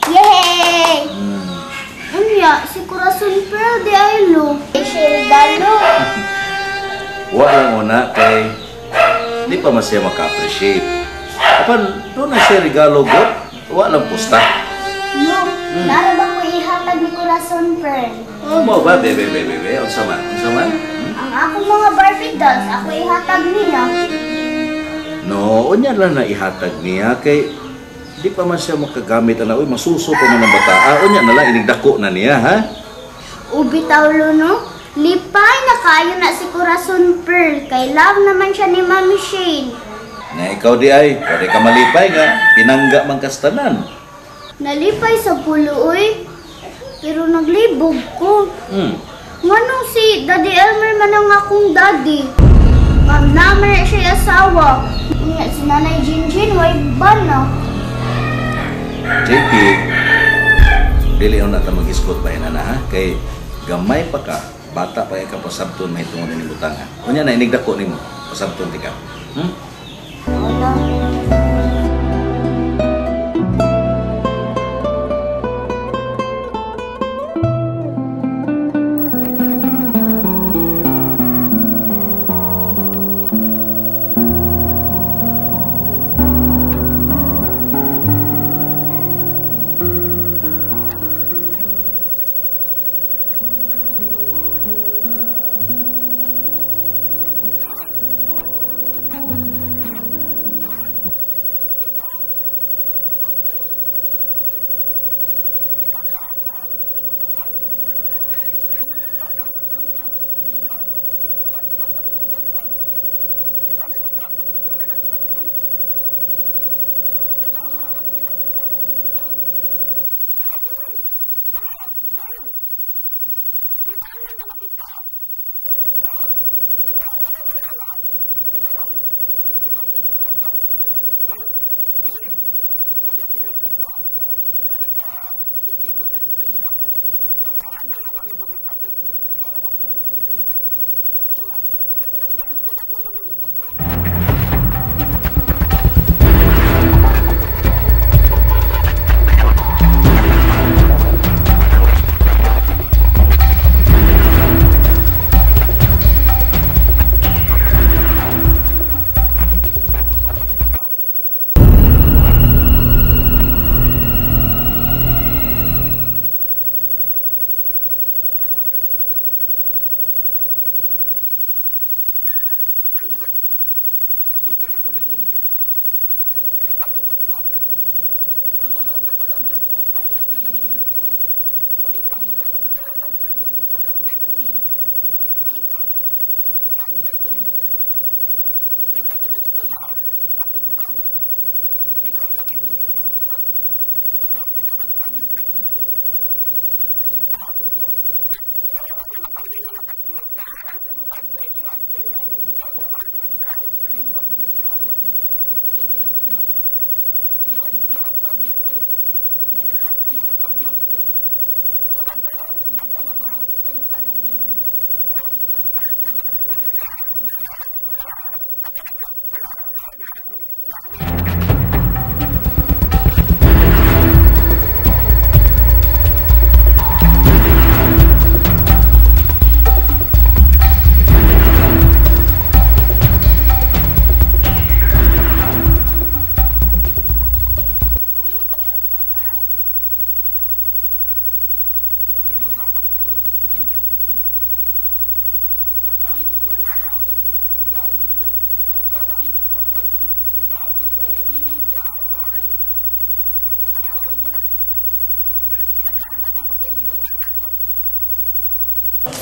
Yay! Unya, si Corazon Pearl de Ailo. Siya regalo. Wala una kay di pa man siya maka-appreciate. Apan, doon na siya regalo god, wala lang pusta. No, nara ba ko ihatag ni Corazon Pearl? Oh, mo ba? Bebe, bebe, bebe. Unsa man? Unsa man? Ang akong mga Barbie dolls, ako ihatag niya. No, unya lang na ihatag niya kay di pa man siya makagamit ana, uy, masuso pa man ang bata. Ah, unya na lang inigdako na niya, ha? Ubi tawlo no? Lipay na kayo na si Corazon Pearl kay love naman siya ni Mami Shane. Na ikaw di ay, pwede ka malipay nga, pinangga man kastanan. Nalipay sa pulo, uy. Pero naglibog ko. Nganong si Daddy Elmer man ang akong daddy? Ma'am naman siya asawa. Unya si Nanay Jinjin, way ba na? JP, dili na ta mag-iskot pa yan, ana, ha? Kay gamay pa ka, bata pa ka pasabton mahitungod ni butang, ha? Unya na, inigdako nimo, pasabton ti ka. Wala.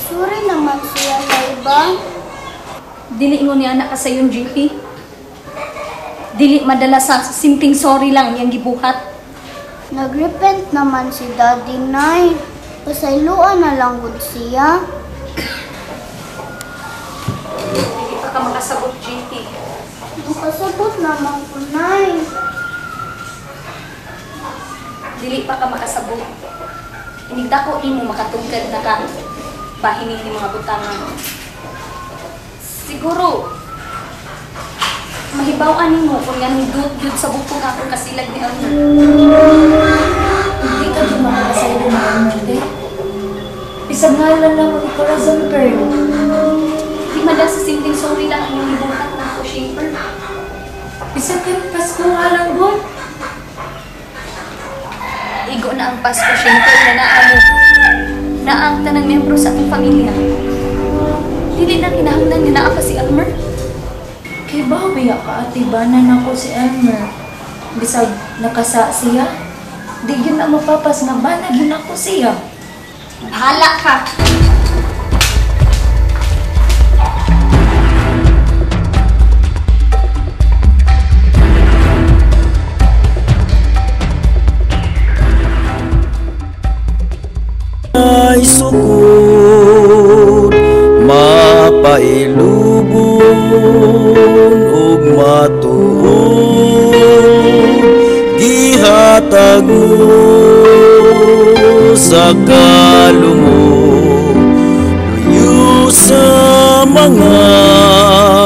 Sorry naman siya na iba. Dili mo ni anak ka sayon, JP. Dili madala sa simpleng sorry lang iyang gibuhat. Nagrepent naman si Daddy, Nay. Pasayloan na lang gud siya. Dili pa ka makasabot, JP. Makasabot naman ko, Nay. Dili pa ka makasabot. Inigdako imo makatungkad na ka bahining ni mga butangan. Siguro, mahibaw-an nimo kung nganong duot-duot sa bukog akong kasilag ni Elmer. Hindi ka makakasaylo na ang Jude. Bisag nga lang lang ako corazon, pero Di man lang sa simpleng sorry lang ang iyong gibuhat na ako, Shaper. Bisag karon Pasko nga lang, Gon. Igo na ang Pasko, Shaper, na naamo. Naang tanang miyembro sa atong pamilya. Dili na kinahanglan nga naa pa si Elmer. Kay bawi ka, ate, banan ako si Elmer. Bisag nakasa siya, di yun na mapapas nga banag yun ako siya. Bahala ka! Ay sukod, mapailubon ug matuod, gihatag mo sa kalumok, luyo sa mga